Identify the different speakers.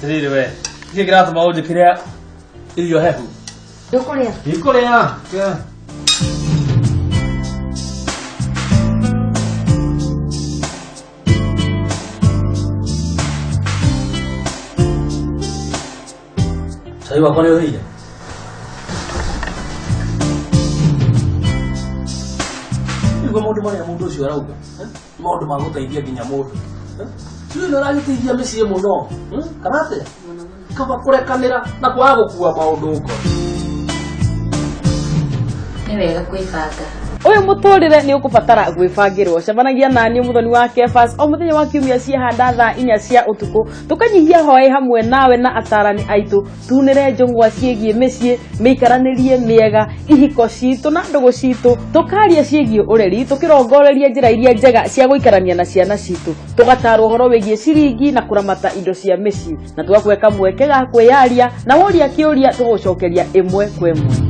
Speaker 1: Atĩrĩrĩ we, nĩkĩ kĩratũma ũnjĩkĩre irio hehu?
Speaker 2: Ndũkũrĩa?
Speaker 1: Ndikũrĩa. Cai wakwa nĩ ũhĩire? Nĩguo maũndũ marĩa mũndũ ũcio arauga, eh? Maũndũ ma gũteithia nginya mũndũ. Eh? Tiũĩ nĩ ũragĩteithia mĩciĩ mũno, hmm? Kana atĩa? Kaba kũrekanĩra na kwaga gũkua maũndũ ngoro.
Speaker 2: Nĩ wega kwĩbanga.
Speaker 3: Ũyũ mũtũrĩre nĩ ũkũbatara gwĩbangĩrwo. Cemanagia naniĩ Mũthoni wa Kefas o mũthenya wa kiumia ciahanda thaa 4 cia ũtukũ, tũkanyihia hwaĩ hamwe nawe na atarani aitũ, tunĩre njũng'wa ciĩgiĩ mĩciĩ, mĩikaranĩrie mĩega, ihiko citũ na ndũgũ citũ, tũkaria ciĩgiĩ ũreri, tũkĩrongoreria njĩra iria njega cia gũikarania na ciana citũ, tũgatarwo ũhoro wĩgiĩ ciringi na kũramata indo cia mĩciĩ, na tũgakũhe kamweke ga kwĩyaria na woria kĩũria tũgũcokeria ĩmwe kwa ĩmwe.